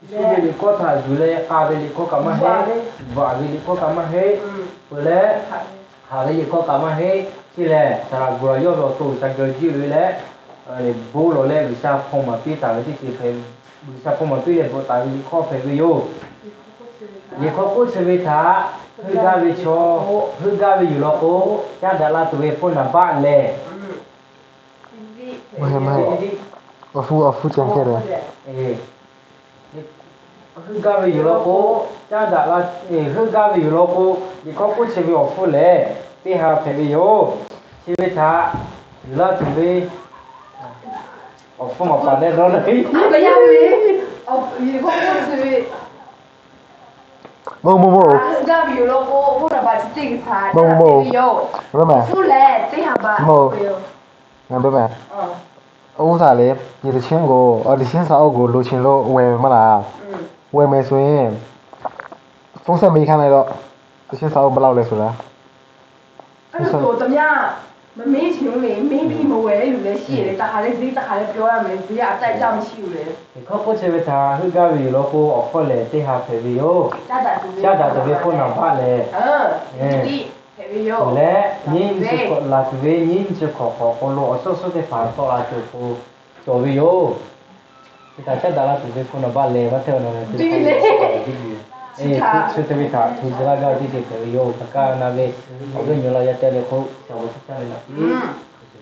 Shu ve liꞈ hkawˇ htaꞈ yuˬ leh k'a ve liꞈ hkawˇ kaꞈ maˇ heˆ, bvuhꞈ ve liꞈ hkawˇ kaꞈ maˇ heˆ, peuˬ leh haꞈ ve liꞈ hkawˇ kaꞈ maˇ heˆ. Chi lehˬ, saˍ laꞈ gu laˬ yawˇ ve awˬ to G'uiˬsha geh jiˇ ve leh, bon lawˬ leh G'uiˬsha hpaw maˍ piˇ taˍ ve teˇ ceuˬ hpehꞈ, G'uiˬsha hpaw maˍ piˇ leh bvuhꞈ taˍ ve liꞈ hkawˇ hpehꞈ ve yoˬ. Liꞈ hkawˇ k'oˆ chi ve htaꞈ heuˆ gaˇ ve chaw, heuˆ gaˇ ve yoˬ law k'o, caˇ daꞈ la tuˬ ve hpawˇ naˍ baˆ lehˬ, awˬ hpu awˬ hpu ceh hkeh leh, heuˆ gaˇ ve yoˬ law k'o, caˇ daꞈ la, heuˆ gaˇ ve yoˬ law k'o, liꞈ hkawˇ k'oˆ chi ve awˬ hpfuhˇ lehˬ teˇ ha hpehꞈ ve yoˬ. Chi ve htaꞈ yuˬ laˇ tuˬ ve awˬ hpfuhˇ maˍ paˍ leh dawˇ leh, mawˬ mawˬ mawˬ, mawˬ mawˬ, oˇ htaˇ lehˬ, yehˬ teˇ chiˉ k'o, awˬ teˇ chiˉ sa oˇ k'o lo chi lo weh ve maˇ laˬ. Weh meh shu e, ဖုန်းဆက်မေးခိုင်းလိုက်တော့, တချို့စာအုပ်ဘယ်လောက်လဲဆိုတာ, မမေးချင်ဘူးလေ, မေးပြီးမဝယ်တဲ့လူလည်းရှိတယ်, တခါလဲဈေး, တခါလဲပြောရမယ်, ဈေးကအတက်အကျမရှိဘူးလေ. Liꞈ hkawˇ k'oˆ chi ve htaꞈ heuˆ gaˇ ve yoˬ law k'o, awˬ hpfuhˇ lehˬ teˇ ha hpehꞈ ve yoˬ. Caˇ daꞈ tuˬ ve hpawˇ naˍ baˆ lehˬ, leh nyiˇ nyi chi hkawꞈ laˬ tuˬ ve nyiˇ nyi chi hkawꞈ hk'aw lo awˬ suhˉ suhˉ teˇ hpaˍ tawˆ la tuˬ awˬ pon cawˬ ve yoˬ. Chi htaꞈ caˇ daꞈ la tuˬ ve hpawˇ naˍ baˆ lehˬ, maˇ hte awˬ na leh te, chi te ve htaꞈ hto tcuh laˇ gaˇ ve teˇ ceuˬ hpehꞈ ve yoˬ. Hk'aˬ kaˇ na ve awˬ viˉ awˬ nyi la yaˇ te leh hk'oˆ ca awˬ suhˉ caˇ ve naˍ piˇ